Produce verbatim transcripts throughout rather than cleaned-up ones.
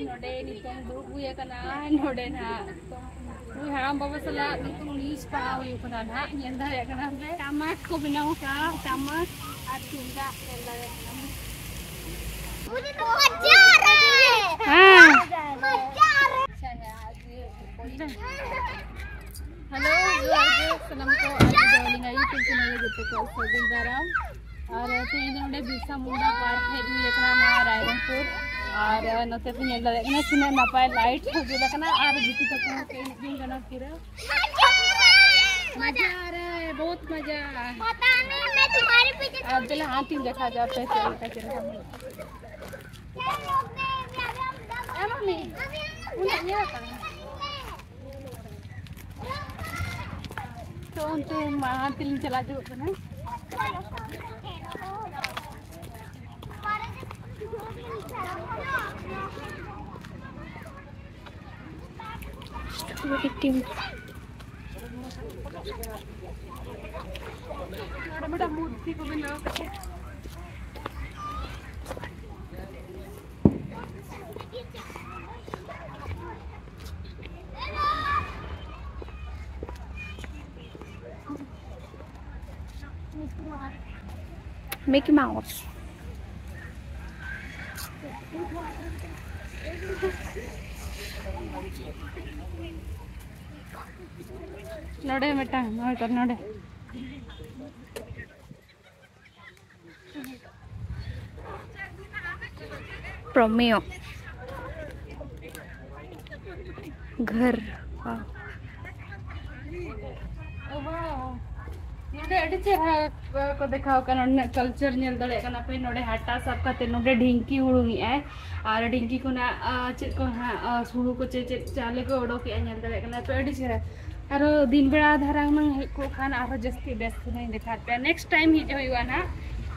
ᱱᱚᱰᱮ ᱱᱤᱛᱚᱝ ᱫᱩᱲᱩᱵ ᱦᱩᱭ ᱟᱠᱟᱱᱟ᱾ ᱱᱚᱰᱮ ᱱᱟᱦᱟᱜ ᱱᱩᱭ ᱦᱟᱲᱟᱢ ᱵᱟᱵᱟ ᱥᱟᱞᱟᱜ ᱱᱤᱛᱚᱝ ᱞᱤᱥᱴ ᱯᱟᱲᱦᱟᱣ ᱦᱩᱭᱩᱜ ᱠᱟᱱᱟ ᱱᱟᱦᱟᱜ᱾ ᱧᱮᱞ ᱫᱟᱲᱮᱭᱟᱜ ᱠᱟᱱᱟ ᱯᱮ, ᱴᱟᱢᱟᱠ ᱠᱚ ᱵᱮᱱᱟᱣ ᱟᱠᱟᱫᱼᱟ, ᱴᱟᱢᱟᱠ ᱟᱨ ᱛᱩᱢᱫᱟᱜ ᱧᱮᱞ ᱫᱟᱲᱮᱭᱟᱜ ᱠᱟᱱᱟ᱾ ᱦᱮᱸ᱾ ᱦᱮᱞᱳ, ᱡᱚᱦᱟᱨ ᱜᱮ ᱥᱟᱱᱟᱢ ᱠᱚ, ᱟᱨ ᱡᱚᱦᱟᱨ ᱜᱮ ᱤᱧᱟᱹᱜ YouTube ᱪᱮᱱᱮᱞ ᱨᱮ ᱡᱚᱛᱚ ᱠᱚ ᱥᱟᱹᱜᱩᱱ ᱫᱟᱨᱟᱢ᱾ ᱟᱨ ᱛᱮᱦᱮᱧ ᱫᱚ ᱱᱚᱰᱮ ᱵᱤᱨᱥᱟ ᱢᱩᱱᱰᱟ ᱯᱟᱨᱠ ᱦᱮᱡ ᱦᱩᱭ ᱟᱠᱟᱱᱟ, ᱱᱚᱣᱟ ᱨᱟᱭᱨᱚᱝᱯᱩᱨ᱾ ᱟᱨ ᱱᱚᱛᱮ ᱯᱮ ᱧᱮᱞ ᱫᱟᱲᱮᱭᱟᱜ ᱠᱟᱱᱟ ᱛᱤᱱᱟᱹᱜ ᱱᱟᱯᱟᱭ ᱞᱟᱭᱤᱴ ᱠᱚ ᱡᱩᱞ ᱟᱠᱟᱱᱟ, ᱟᱨ ᱵᱤᱴᱤ ᱛᱟᱠᱚ ᱦᱚᱸ ᱠᱚ ᱮᱱᱮᱡ ᱡᱚᱝ ᱠᱟᱱᱟ ᱯᱩᱨᱟᱹ᱾ ᱢᱟᱡᱟ ᱨᱮ, ᱵᱚᱦᱩᱛ ᱢᱟᱡᱟ᱾ ᱟᱨ ᱫᱮᱞᱟ ᱦᱟᱱᱛᱤᱧ ᱫᱮᱠᱷᱟᱣ ᱡᱟᱯᱮ ᱪᱮᱫ ᱞᱮᱠᱟ ᱪᱮᱦᱨᱟ ᱧᱮᱞᱚᱜ ᱠᱟᱱᱟ᱾ ᱮ ᱢᱟᱢᱤ, ᱩᱱᱟᱹᱜ ᱧᱮᱞ ᱟᱠᱟᱱᱟ᱾ ᱛᱚ ᱚᱱᱛᱮ ᱢᱟ ᱦᱟᱱᱛᱮ ᱞᱤᱧ ᱪᱟᱞᱟᱣ ᱡᱚᱝᱚᱜ ᱠᱟᱱᱟ᱾ ᱱᱚᱰᱮ ᱢᱤᱫᱴᱟᱝ ᱢᱩᱨᱛᱤ ᱠᱚ ᱵᱮᱱᱟᱣ ᱠᱟᱛᱮ᱾ Mickey Mouse. ᱱᱚᱰᱮ ᱢᱤᱫᱴᱟᱝ, ᱱᱚᱰᱮ, ᱱᱚᱰᱮ᱾ ᱯᱨᱚᱢᱮᱭᱚ ᱜᱷᱚᱨ᱾ ᱣᱟᱣ᱾ ᱱᱚᱰᱮ ᱟᱹᱰᱤ ᱪᱮᱦᱨᱟ ᱠᱚ ᱫᱮᱠᱷᱟᱣ ᱠᱟᱱᱟ, ᱱᱚᱰᱮᱱᱟᱜ ᱠᱟᱞᱪᱟᱨ ᱧᱮᱞ ᱫᱟᱲᱮᱭᱟᱜ ᱠᱟᱱᱟ ᱯᱮ᱾ ᱱᱚᱰᱮ ᱦᱟᱴᱟ ᱥᱟᱵ ᱠᱟᱛᱮ ᱱᱚᱰᱮ ᱰᱷᱤᱝᱠᱤ ᱦᱩᱲᱩᱝ ᱮᱜᱼᱟᱭ, ᱟᱨ ᱰᱷᱤᱝᱠᱤ ᱠᱷᱚᱱᱟᱜ, ᱟᱸ, ᱪᱮᱫ ᱠᱚ ᱦᱟᱸᱜ, ᱟᱸ, ᱦᱩᱲᱩ ᱠᱚ ᱪᱮᱫ ᱪᱮᱫ ᱪᱟᱣᱞᱮ ᱠᱚ ᱚᱰᱚᱠᱮᱜᱼᱟ, ᱧᱮᱞ ᱫᱟᱲᱮᱭᱟᱜ ᱠᱟᱱᱟ ᱯᱮ, ᱟᱹᱰᱤ ᱪᱮᱦᱨᱟ᱾ ᱟᱨᱚ ᱫᱤᱱ ᱵᱮᱲᱟ ᱫᱷᱟᱨᱟ ᱦᱩᱱᱟᱹᱝ ᱦᱮᱡ ᱠᱚᱜ ᱠᱷᱟᱱ ᱟᱨᱦᱚᱸ ᱡᱟᱹᱥᱛᱤ ᱵᱮᱥ ᱦᱩᱱᱟᱹᱝ ᱫᱮᱠᱷᱟᱣ ᱯᱮᱭᱟ᱾ ᱱᱮᱠᱥᱴ ᱴᱟᱭᱤᱢ ᱦᱮᱡ ᱦᱩᱭᱩᱜᱼᱟ ᱱᱟᱦᱟᱜ,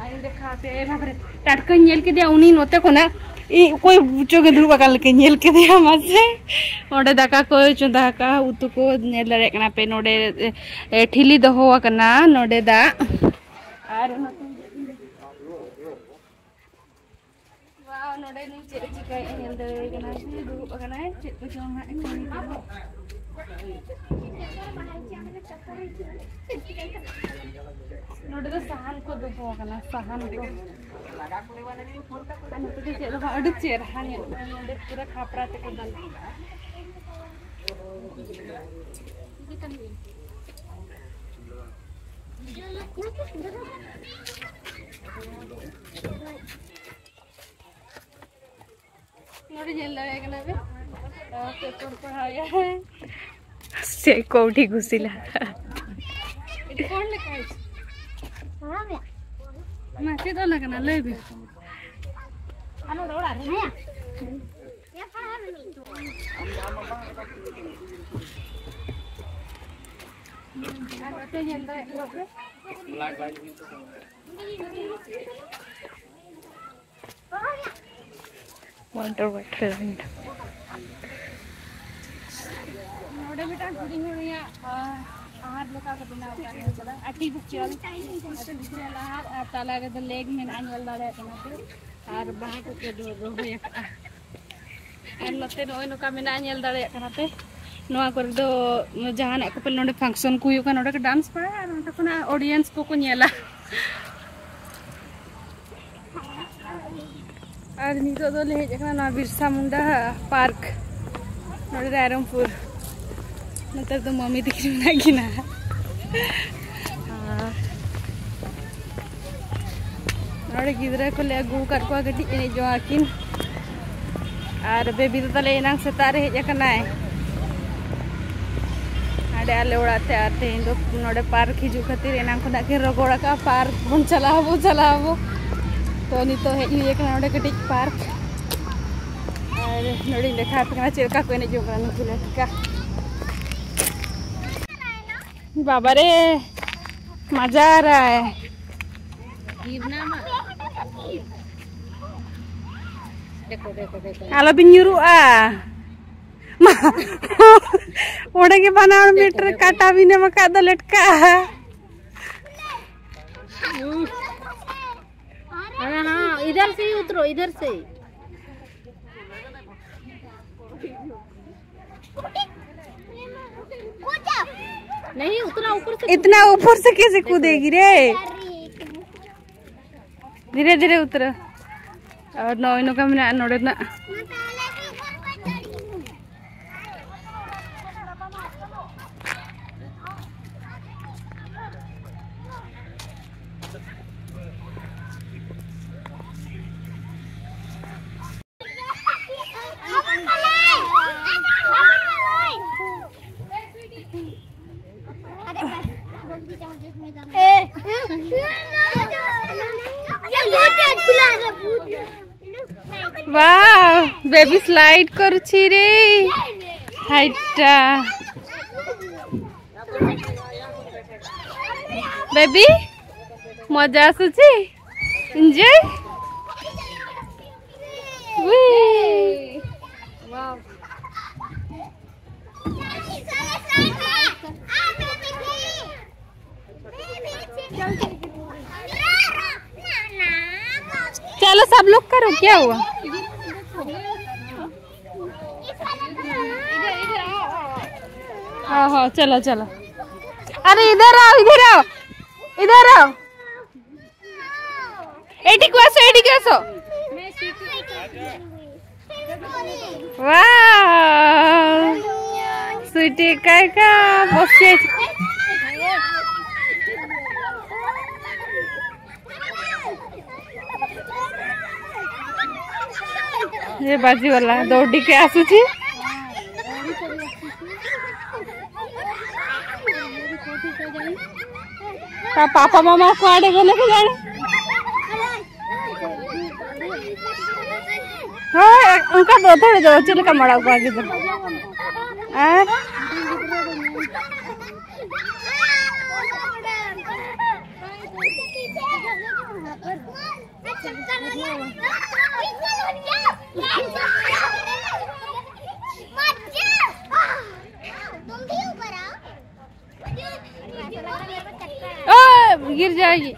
ᱟᱨᱤᱧ ᱫᱮᱠᱷᱟᱣ ᱯᱮᱭᱟ᱾ ᱮ ᱵᱟᱵᱨᱮ, ᱴᱟᱴᱠᱟᱧ ᱧᱮᱞ ᱠᱮᱫᱮᱭᱟ ᱩᱱᱤ ᱱᱚᱛᱮ ᱠᱷᱚᱱᱟᱜ᱾ ᱤᱧ ᱚᱠᱚᱭ ᱪᱚ ᱜᱮ ᱫᱩᱲᱩᱵ ᱟᱠᱟᱱ ᱞᱮᱠᱟᱧ ᱧᱮᱞ ᱠᱮᱫᱮᱭᱟ᱾ ᱢᱟᱥᱮ, ᱚᱸᱰᱮ ᱫᱟᱠᱟ ᱠᱚᱭ ᱪᱚᱸᱫᱟ ᱟᱠᱟᱫᱼᱟ, ᱩᱛᱩ ᱠᱚ ᱧᱮᱞ ᱫᱟᱲᱮᱭᱟᱜ ᱠᱟᱱᱟ ᱯᱮ᱾ ᱱᱚᱰᱮ, ᱮ, ᱮ, ᱴᱷᱤᱞᱤ ᱫᱚᱦᱚ ᱟᱠᱟᱱᱟ, ᱱᱚᱰᱮ ᱫᱟᱜ᱾ ᱟᱨ ᱱᱚᱛᱮ, ᱣᱟᱣ, ᱱᱚᱰᱮ ᱱᱩᱭ ᱪᱮᱫ ᱮ ᱪᱤᱠᱟᱹᱭᱮᱫᱼᱟ ᱧᱮᱞ ᱫᱟᱲᱮᱭᱟᱭ ᱠᱟᱱᱟ, ᱱᱩᱭ ᱫᱩᱲᱩᱵ ᱟᱠᱟᱱᱟᱭ, ᱪᱮᱫ ᱠᱚ ᱪᱚᱝ ᱦᱟᱸᱜ ᱮ ᱠᱟᱹᱢᱤ ᱠᱟᱱᱟ᱾ ᱱᱚᱰᱮ ᱫᱚ ᱥᱟᱦᱟᱱ ᱠᱚ ᱫᱚᱦᱚ ᱟᱠᱟᱱᱟ, ᱥᱟᱦᱟᱱ ᱠᱚ᱾ ᱟᱨ ᱱᱚᱛᱮ ᱫᱚ ᱪᱮᱫ ᱦᱚᱸ ᱵᱟᱝ, ᱟᱹᱰᱤ ᱪᱮᱦᱨᱟ ᱧᱮᱞᱚᱜ ᱠᱟᱱᱟ ᱱᱚᱰᱮ, ᱯᱩᱨᱟᱹ ᱠᱷᱟᱯᱨᱟ ᱛᱮᱠᱚ ᱫᱟᱞ ᱠᱟᱜᱼᱟ᱾ ᱱᱚᱰᱮ ᱧᱮᱞ ᱫᱟᱲᱮᱭᱟᱜ ᱠᱟᱱᱟ ᱯᱮ, ᱟᱨ ᱯᱮᱯᱟᱨ ᱯᱟᱲᱦᱟᱣ ᱮᱫᱟᱭ᱾ ᱥᱮ ᱠᱚᱣᱴᱤ ᱜᱷᱩᱥᱤᱞᱟ᱾ ᱨᱤᱯᱳᱨᱴ ᱞᱮᱠᱟ ᱦᱮᱡ᱾ ᱢᱟ ᱪᱮᱫ ᱚᱞ ᱟᱠᱟᱱᱟ ᱞᱟᱹᱭ ᱵᱤᱱ? ᱟᱨ ᱱᱚᱰᱮ ᱚᱲᱟᱜ ᱨᱮ ᱦᱮᱸ᱾ ᱟᱨ ᱱᱚᱛᱮ ᱧᱮᱞ ᱫᱟᱲᱮᱭᱟᱜ ᱠᱟᱱᱟ ᱯᱮ᱾ Wonder Wonderland. ᱱᱚᱰᱮ ᱢᱤᱫᱴᱟᱝ ᱦᱩᱰᱤᱧ ᱦᱩᱰᱤᱧᱟᱜ, ᱟᱨ, ᱟᱦᱟᱨ ᱞᱮᱠᱟ ᱠᱚ ᱵᱮᱱᱟᱣ ᱟᱠᱟᱫ ᱜᱮᱭᱟ, ᱟᱨᱴᱤᱯᱷᱤᱥᱤᱭᱟᱞ, ᱟᱨᱴᱤᱯᱷᱤᱥᱤᱭᱟᱞ ᱟᱦᱟᱨ, ᱟᱨ ᱛᱟᱞᱟ ᱨᱮᱫᱚ ᱞᱮᱠ ᱢᱮᱱᱟᱜᱼᱟ, ᱧᱮᱞ ᱫᱟᱲᱮᱭᱟᱜ ᱠᱟᱱᱟ ᱯᱮ, ᱟᱨ ᱵᱟᱦᱟ ᱠᱚᱠᱚ ᱨᱚᱦᱚᱭ ᱟᱠᱟᱫᱼᱟ᱾ ᱟᱨ ᱱᱚᱛᱮ ᱱᱚᱜᱼᱚᱭ ᱱᱚᱝᱠᱟ ᱢᱮᱱᱟᱜᱼᱟ, ᱧᱮᱞ ᱫᱟᱲᱮᱭᱟᱜ ᱠᱟᱱᱟ ᱯᱮ᱾ ᱱᱚᱣᱟ ᱠᱚᱨᱮ ᱫᱚ ᱡᱟᱦᱟᱱᱟᱜ ᱠᱚ ᱯᱟᱞᱮ ᱱᱚᱰᱮ ᱯᱷᱟᱝᱥᱚᱱ ᱠᱚ ᱦᱩᱭᱩᱜ ᱠᱟᱱᱟ, ᱱᱚᱰᱮ ᱠᱚ ᱰᱟᱱᱥ ᱵᱟᱲᱟᱭᱟ ᱟᱨ ᱱᱚᱛᱮ ᱠᱷᱚᱱᱟᱜ ᱚᱰᱤᱭᱮᱱᱥ ᱠᱚᱠᱚ ᱧᱮᱞᱟ᱾ ᱟᱨ ᱱᱤᱛᱚᱜ ᱫᱚᱞᱮ ᱦᱮᱡ ᱟᱠᱟᱱᱟ ᱱᱚᱣᱟ ᱵᱤᱨᱥᱟ ᱢᱩᱱᱰᱟ ᱯᱟᱨᱠ, ᱱᱚᱰᱮ ᱨᱟᱭᱨᱚᱝᱯᱩᱨ᱾ ᱱᱚᱛᱮ ᱫᱚ ᱢᱟᱢᱤ ᱛᱟᱹᱠᱤᱱ ᱢᱮᱱᱟᱜ ᱠᱤᱱᱟ᱾ ᱟᱨ ᱱᱚᱰᱮ ᱜᱤᱫᱽᱨᱟᱹ ᱠᱚᱞᱮ ᱟᱹᱜᱩ ᱟᱠᱟᱫ ᱠᱚᱣᱟ, ᱠᱟᱹᱴᱤᱡ ᱮᱱᱮᱡ ᱡᱚᱝ ᱟᱹᱠᱤᱱ᱾ ᱟᱨ ᱵᱮᱵᱤ ᱫᱚ ᱛᱟᱞᱮ ᱮᱱᱟᱝ ᱥᱮᱛᱟᱜ ᱨᱮ ᱦᱮᱡ ᱟᱠᱟᱱᱟᱭ᱾ ᱦᱟᱸᱰᱮ ᱟᱞᱮ ᱚᱲᱟᱜ ᱛᱮ, ᱟᱨ ᱛᱮᱦᱮᱧ ᱫᱚ ᱱᱚᱰᱮ ᱯᱟᱨᱠ ᱦᱤᱡᱩᱜ ᱠᱷᱟᱹᱛᱤᱨ ᱮᱱᱟᱝ ᱠᱷᱚᱱᱟᱜ ᱠᱤᱱ ᱨᱚᱜᱚᱲ ᱟᱠᱟᱫᱼᱟ, ᱯᱟᱨᱠ ᱵᱚᱱ ᱪᱟᱞᱟᱜ ᱟᱵᱚ, ᱪᱟᱞᱟᱜ ᱟᱵᱚ᱾ ᱛᱚ ᱱᱤᱛᱚᱜ ᱦᱮᱡ ᱦᱩᱭ ᱟᱠᱟᱱᱟ ᱱᱚᱰᱮ ᱠᱟᱹᱴᱤᱡ ᱯᱟᱨᱠ᱾ ᱟᱨ ᱱᱚᱰᱮᱧ ᱫᱮᱠᱷᱟᱣ ᱟᱯᱮ ᱠᱟᱱᱟ ᱪᱮᱫ ᱞᱮᱠᱟ ᱠᱚ ᱮᱱᱮᱡ ᱡᱚᱝ ᱠᱟᱱᱟ ᱱᱩᱠᱩ ᱞᱮᱠᱟ᱾ ᱵᱟᱵᱟᱨᱮ, ᱢᱟᱡᱟᱨᱟᱭ᱾ ᱟᱞᱚᱵᱤᱱ ᱧᱩᱨᱩᱜᱼᱟ᱾ ᱢᱟ, ᱚᱸᱰᱮ ᱜᱮ ᱵᱟᱱᱟ ᱦᱚᱲ ᱢᱤᱫ ᱨᱮ ᱠᱟᱴᱟ ᱵᱤᱱ ᱮᱢ ᱟᱠᱟᱫ ᱫᱚ ᱞᱮᱴᱠᱟ᱾ हाँ, हाँ, इधर से ही उतरो, इधर से ही। नहीं, उतना ऊपर से इतना ऊपर से कैसे कूदेगी रे? धीरे धीरे उतरो। और नौ इनों का मैंने नोड़े ना। वाह, बेबी स्लाइड करुछि रे। हाइटा। बेबी, मजा आसुछि? एंजॉय? वाह। चलो, सब लोग करो, क्या हुआ? हाँ, हाँ, चलो, चलो। अरे, इधर आओ, इधर आओ, इधर आओ। ଏଠିକୁ ଆସ, ଏଠିକୁ ଆସ। वाह, स्वीटी काका, बसे। ये बाजी वाला दौड़ी के आसुची। ता पापा मामा कुआडे गले के जाने। हाँ, उनका दो थोड़े दो चिल का मड़ा हुआ किधर। हाँ। तुम भी ऊपर आओ। ओ, गिर जाएगी।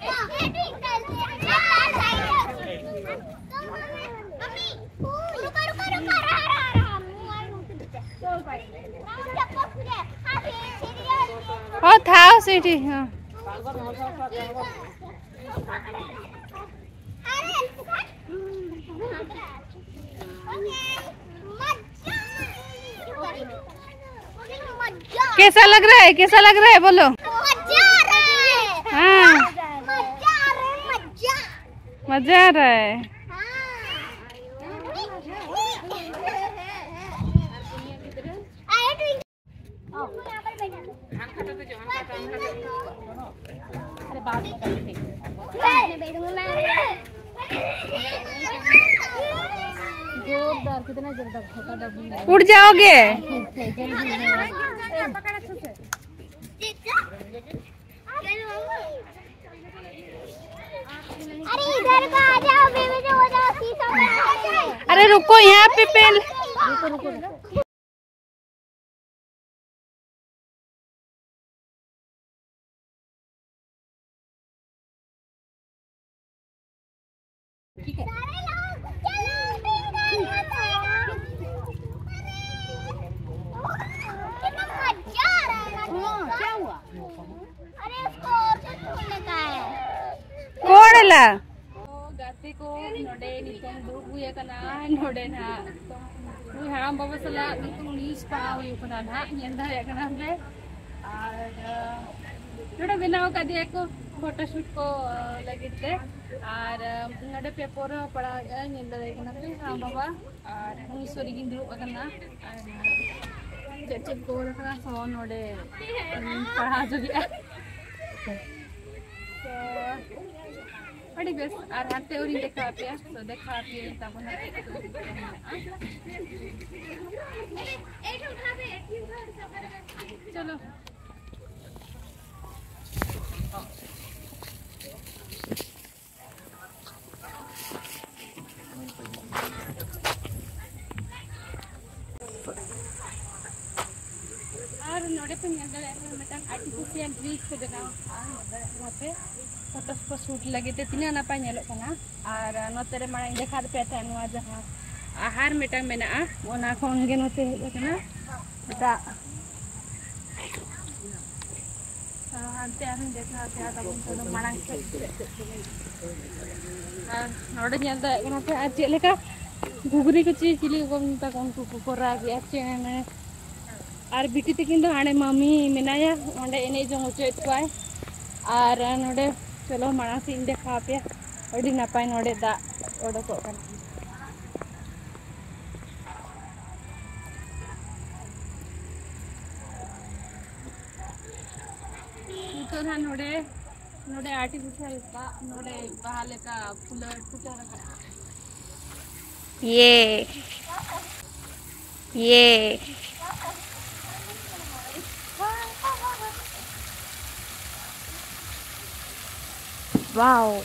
ᱦᱚᱸ, ᱛᱷᱟᱣ ᱥᱤᱴᱤ, ᱦᱚᱸ᱾ कैसा लग रहा है? कैसा लग रहा है? बोलो। मजा आ रहा है। हाँ। मजा आ रहा है, मजा। मजा आ रहा है। हाँ। उड़ जाओगे। अरे, इधर को आ जाओ, बेबी, जो हो जाओ, शीशा पे आ जाओ। अरे, रुको, यहाँ पे पहले। ठीक है। हाँ, क्या हुआ? अरे, इसको और कुछ बोलने का है। कोण ला? ᱛᱚ, ᱜᱟᱛᱮ ᱠᱚ, ᱱᱚᱰᱮ ᱱᱤᱛᱚᱝ ᱫᱩᱲᱩᱵ ᱦᱩᱭ ᱟᱠᱟᱱᱟ᱾ ᱱᱚᱰᱮ ᱱᱟᱦᱟᱜ ᱱᱤᱛᱚᱝ ᱩᱱᱤ ᱦᱟᱲᱟᱢ ᱵᱟᱵᱟ ᱥᱟᱞᱟᱜ ᱱᱤᱛᱚᱝ ᱱᱤᱭᱩᱡᱽ ᱯᱟᱲᱦᱟᱣ ᱦᱩᱭᱩᱜ ᱠᱟᱱᱟ ᱱᱟᱦᱟᱜ, ᱧᱮᱞ ᱫᱟᱲᱮᱭᱟᱜ ᱠᱟᱱᱟ ᱯᱮ᱾ ᱟᱨ, ᱟ, ᱱᱚᱰᱮ ᱵᱮᱱᱟᱣ ᱟᱠᱟᱫᱮᱭᱟ ᱠᱚ ᱯᱷᱳᱴᱳ ᱥᱩᱴ ᱠᱚ, ᱟ, ᱞᱟᱹᱜᱤᱫ ᱛᱮ᱾ ᱟᱨ, ᱟ, ᱱᱚᱰᱮ ᱯᱮᱯᱟᱨ ᱦᱚᱸ ᱯᱟᱲᱦᱟᱣᱮᱫᱼᱟ, ᱧᱮᱞ ᱫᱟᱲᱮᱭᱟᱜ ᱠᱟᱱᱟ ᱯᱮ ᱦᱟᱲᱟᱢ ᱵᱟᱵᱟ᱾ ᱟᱨ ᱩᱱᱤ ᱥᱩᱨ ᱨᱮᱜᱤᱧ ᱫᱩᱲᱩᱵ ᱟᱠᱟᱱᱟ᱾ ᱟᱨ ᱪᱮᱫ ᱪᱮᱫ ᱠᱚ ᱚᱞ ᱟᱠᱟᱱᱟ, ᱥᱚ ᱱᱚᱰᱮ ᱯᱟᱲᱦᱟᱣ ᱦᱚᱪᱚ ᱠᱮᱫᱼᱟ᱾ ᱛᱚ, ᱟᱹᱰᱤ ᱵᱮᱥ᱾ ᱟᱨ ᱦᱟᱱᱛᱮ ᱟᱹᱣᱨᱤᱧ ᱫᱮᱠᱷᱟᱣ ᱟᱯᱮᱭᱟ, ᱛᱚ ᱫᱮᱠᱷᱟᱣ ᱟᱯᱮᱭᱟᱹᱧ ᱛᱟᱵᱚᱱ ᱦᱟᱸᱜ᱾ ᱪᱚᱞᱚ᱾ ᱟᱨ ᱱᱚᱰᱮ ᱯᱮ ᱧᱮᱞ ᱫᱟᱲᱮᱭᱟᱜ ᱠᱟᱱᱟ, ᱢᱤᱫᱴᱟᱝ ᱟᱨᱴᱤᱯᱷᱤᱥᱤᱭᱟᱞ ᱵᱨᱤᱡᱽ ᱠᱚ ᱵᱮᱱᱟᱣ ᱟᱠᱟᱫᱼᱟ᱾ ᱱᱚᱰᱮ ᱱᱚᱛᱮ ᱯᱷᱳᱴᱳ ᱠᱚ ᱥᱩᱴ ᱞᱟᱹᱜᱤᱫ ᱛᱮ ᱛᱤᱱᱟᱹᱜ ᱱᱟᱯᱟᱭ ᱧᱮᱞᱚᱜ ᱠᱟᱱᱟ᱾ ᱟᱨ ᱱᱚᱛᱮ ᱨᱮ ᱢᱟᱲᱟᱝ ᱫᱮᱠᱷᱟᱣ ᱯᱮ ᱛᱟᱦᱮᱸᱫ, ᱱᱚᱣᱟ ᱡᱟᱦᱟᱸ ᱟᱦᱟᱨ ᱢᱤᱫᱴᱟᱝ ᱢᱮᱱᱟᱜᱼᱟ, ᱚᱱᱟ ᱠᱷᱚᱱ ᱜᱮ ᱱᱚᱛᱮ ᱦᱮᱡ ᱟᱠᱟᱱᱟ ᱫᱟᱜ᱾ ᱦᱟᱱᱛᱮ ᱟᱨᱦᱚᱸ ᱫᱮᱠᱷᱟᱣ ᱯᱮᱭᱟ ᱛᱟᱵᱚᱱ ᱠᱟᱱᱟ ᱢᱟᱲᱟᱝ ᱥᱮᱫ ᱪᱮᱫ ᱪᱮᱫ ᱠᱚ ᱢᱮᱱᱟᱜᱼᱟ᱾ ᱟᱨ ᱱᱚᱰᱮ ᱧᱮᱞ ᱫᱟᱲᱮᱭᱟᱜ ᱠᱟᱱᱟ ᱯᱮ, ᱟᱨ ᱪᱮᱫ ᱞᱮᱠᱟ ᱜᱷᱩᱜᱽᱨᱤ ᱠᱚ ᱪᱮ ᱪᱤᱞᱤ ᱠᱚ ᱢᱮᱛᱟ ᱠᱚᱣᱟ, ᱩᱱᱠᱩ ᱠᱚᱠᱚ ᱨᱟᱜᱮᱜᱼᱟ, ᱪᱮᱬᱮ ᱢᱮᱬᱮ᱾ ᱟᱨ ᱵᱤᱴᱤ ᱛᱟᱹᱠᱤᱱ ᱫᱚ ᱦᱟᱸᱰᱮ ᱢᱟᱢᱤ ᱢᱮᱱᱟᱭᱟ, ᱚᱸᱰᱮ ᱮᱱᱮᱡ ᱡᱚᱝ ᱦᱚᱪᱚᱭᱮᱫ ᱠᱚᱣᱟᱭ᱾ ᱟᱨ ᱱᱚᱰᱮ ᱪᱚᱞᱚ ᱢᱟᱲᱟᱝ ᱥᱮᱫ ᱤᱧ ᱫᱮᱠᱷᱟᱣ ᱟᱯᱮᱭᱟ, ᱟᱹᱰᱤ ᱱᱟᱯᱟᱭ ᱱᱚᱰᱮ ᱫᱟᱜ ᱚᱰᱚᱠᱚᱜ ᱠᱟᱱᱟ᱾ ᱱᱤᱛᱚᱜ ᱱᱟᱦᱟᱜ ᱱᱚᱰᱮ, ᱱᱚᱰᱮ artificial ᱫᱟᱜ, ᱱᱚᱰᱮ ᱵᱟᱦᱟ ᱞᱮᱠᱟ ᱯᱷᱩᱞᱟᱹ ᱯᱷᱩᱴᱟᱹ ᱨᱟᱠᱟᱵᱼᱟ᱾ ᱤᱭᱮ, ᱤᱭᱮ᱾ Wow.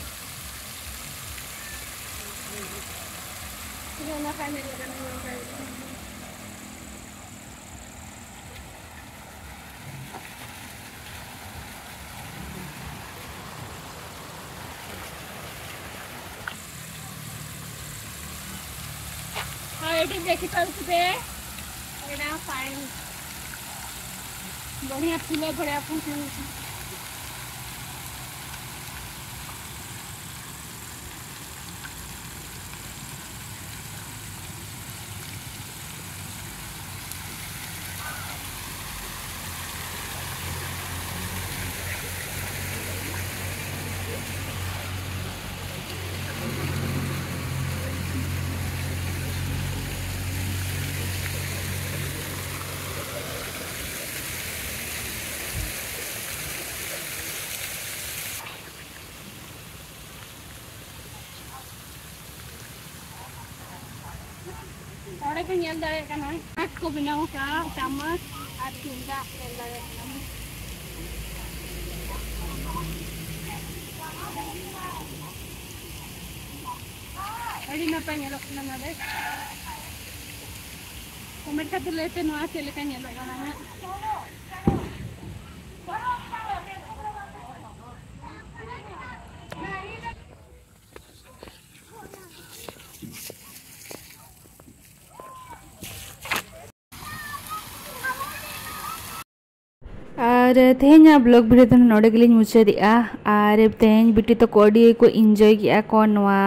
हाँ, ये भी देखी कल सुबह। ये ना fine। बढ़िया फूल है, बढ़िया फूल। ᱚᱸᱰᱮ ᱯᱮ ᱧᱮᱞ ᱫᱟᱲᱮᱭᱟᱜ ᱠᱟᱱᱟ, ᱴᱟᱢᱟᱠ ᱠᱚ ᱵᱮᱱᱟᱣ ᱟᱠᱟᱫᱼᱟ, ᱴᱟᱢᱟᱠ ᱟᱨ ᱛᱩᱢᱫᱟᱜ ᱧᱮᱞ ᱫᱟᱲᱮᱭᱟᱜ ᱠᱟᱱᱟ᱾ ᱟᱹᱰᱤ ᱱᱟᱯᱟᱭ ᱧᱮᱞᱚᱜ ᱠᱟᱱᱟ ᱱᱚᱰᱮ᱾ ᱠᱚᱢᱮᱱᱴ ᱠᱟᱛᱮ ᱞᱟᱹᱭ ᱯᱮ ᱱᱚᱣᱟ ᱪᱮᱫ ᱞᱮᱠᱟ ᱧᱮᱞᱚᱜ ᱠᱟᱱᱟ ᱦᱟᱸᱜ᱾ ᱟᱨ ᱛᱮᱦᱮᱧᱟᱜ ᱵᱞᱚᱜ ᱵᱷᱤᱰᱤᱭᱳ ᱫᱚ ᱱᱚᱰᱮ ᱜᱮᱞᱤᱧ ᱢᱩᱪᱟᱹᱫᱮᱜᱼᱟ᱾ ᱟᱨ ᱛᱮᱦᱮᱧ ᱵᱤᱴᱤ ᱛᱟᱠᱚ ᱟᱹᱰᱤ ᱠᱚ ᱤᱱᱡᱚᱭ ᱠᱮᱜᱼᱟ ᱠᱚ ᱱᱚᱣᱟ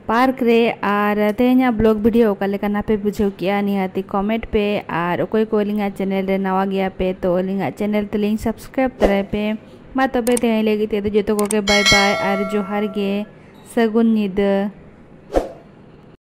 ᱯᱟᱨᱠ ᱨᱮ᱾ ᱟᱨ ᱛᱮᱦᱮᱧᱟᱜ ᱵᱞᱚᱜ ᱵᱷᱤᱰᱤᱭᱳ ᱚᱠᱟ ᱞᱮᱠᱟ ᱱᱟᱯᱮ ᱵᱩᱡᱷᱟᱹᱣ ᱠᱮᱜᱼᱟ, ᱱᱤᱦᱟᱹᱛᱤ ᱠᱚᱢᱮᱱᱴ ᱯᱮ᱾ ᱟᱨ ᱚᱠᱚᱭ ᱠᱚ ᱟᱹᱞᱤᱧᱟᱜ ᱪᱮᱱᱮᱞ ᱨᱮ ᱱᱟᱣᱟ ᱜᱮᱭᱟ ᱯᱮ, ᱛᱚ ᱟᱹᱞᱤᱧᱟᱜ ᱪᱮᱱᱮᱞ ᱛᱟᱹᱞᱤᱧ ᱥᱟᱵᱥᱠᱨᱟᱭᱤᱵ ᱛᱟᱨᱟᱭ ᱯᱮ᱾ ᱢᱟ ᱛᱚᱵᱮ ᱛᱮᱦᱮᱧ ᱞᱟᱹᱜᱤᱫ ᱛᱮᱫᱚ ᱡᱚᱛᱚ ᱠᱚᱜᱮ ᱵᱟᱭ ᱵᱟᱭ ᱟᱨ ᱡᱚᱦᱟᱨ ᱜᱮ, ᱥᱟᱹᱜᱩᱱ ᱧᱤᱫᱟᱹ᱾